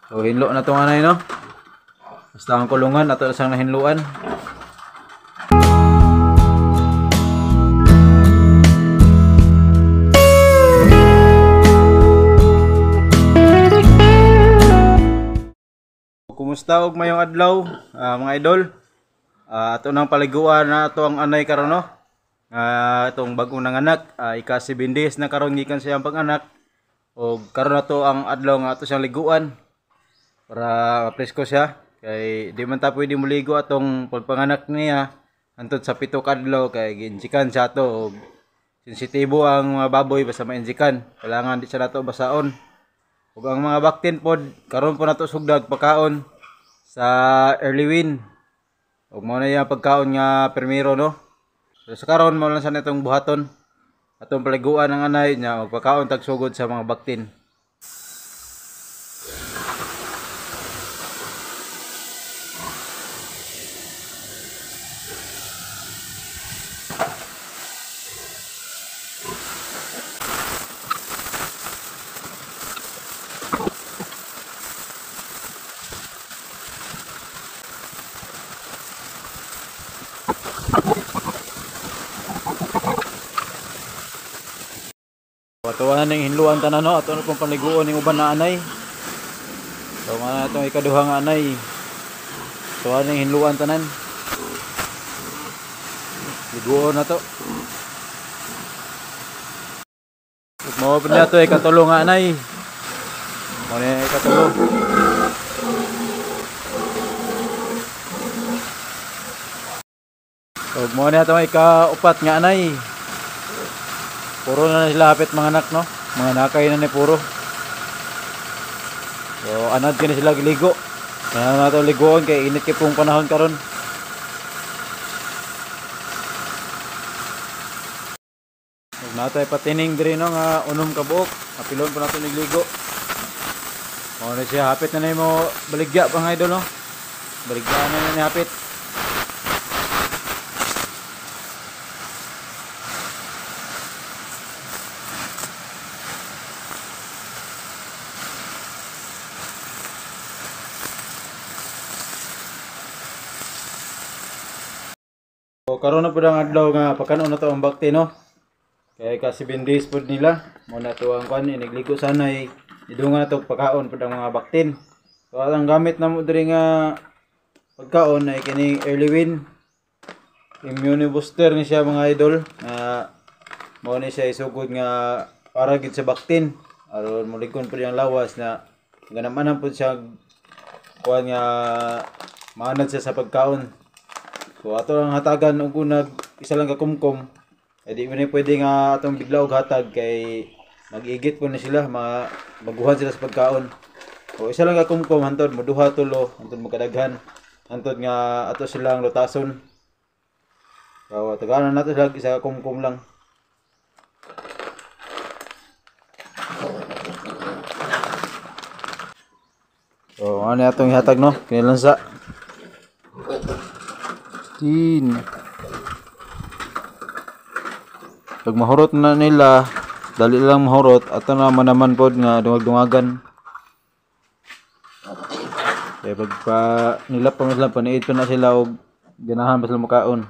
So hinlo na itong anay, no? Basta ang kulungan ato sang nahinluan. Kumusta og mayong adlaw, mga idol? Ato nang paliguan na ato ang anay karon, no? Itong bagong nanganak, ika 7 days na karon gikan siyang pag-anak. Og karon na to ang adlaw nga ato siyang liguan para presko siya kay di man ta pwede moligo atong pagpanganak niya hantod sa 7 ka adlaw kay giinjikan siya ato og sensitibo ang mga baboy basta mainjikan, kailangan di siya nato basaon. Ug ang mga baktin pod karon po nato sugdag pagkaon sa early win. Ug mao na iyang pagkaon nga primero, no? So sa karon mao lang sa nitong buhaton atong paliguan ang anay nya magpakaon tag sugod sa mga baktin. Patuan ning hinluan tanan, no? Ato na pong panliguon ning uban na anay. So mga itong ikaduha nga anay. Tuwan ning hinluan tanan. Liguon na to. Mao pa niya to ikatulo nga anay. Mao ni ikatulo. Ug mao niya to ikaupat nga anay. Puro na sila hapit mga anak, no? Mga nakay na ni puro. So anad kini sila giligo. Kana na to liguon kay init kay pong panahon karon. Ug natay patining diri, no, nga unom ka buok. Apilon pa nato nigligo. Mao na siya hapit na nimo baligya pa nga idol, no? Baligya na ni hapit. So, karon na pud ang adlaw nga pagkanon na to ang bakti, no? Kay ka 7 days pud nila. Mo na to ang kuan inigligo sanay idungan na to pagkaon pud ang mga baktin. So ang gamit namo diri nga pagkaon ay kining early win immune booster ni siya mga idol. Mao ni siya isugod nga para gid sa baktin aron molikon pud ang lawas na ganamanan pud siya kuan nga maanad siya sa pagkaon. So ato ang hatagan og unag isa lang ka kumkum. Eh di man pwede nga atong bigla og hatag kay mag-igit po ni sila, mga baguhan sila sa pagkaon. So isa lang ka kumkum hantod moduha tulo, hantod magkadaghan, hantod nga ato silang lutason. So taganan nato sila isa ka kumkum lang. So ano atong ihatag, no? Kini lang sa tin. Pag mahurot na nila, dali lang mahurot ato na manaman pod nga dungag-dungagan. Kaya pagpa nila pa sila paniid pa na sila og ganahan pa sila makaon.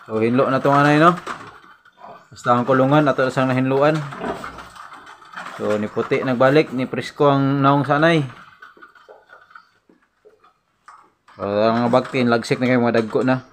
So hinlo na tong anay, no? Basta ang kulungan ato sang nahinluan. So ni puti nagbalik, ni presko ang naong sanay. Ang mga baktin lagsik na kayo mga dagko na.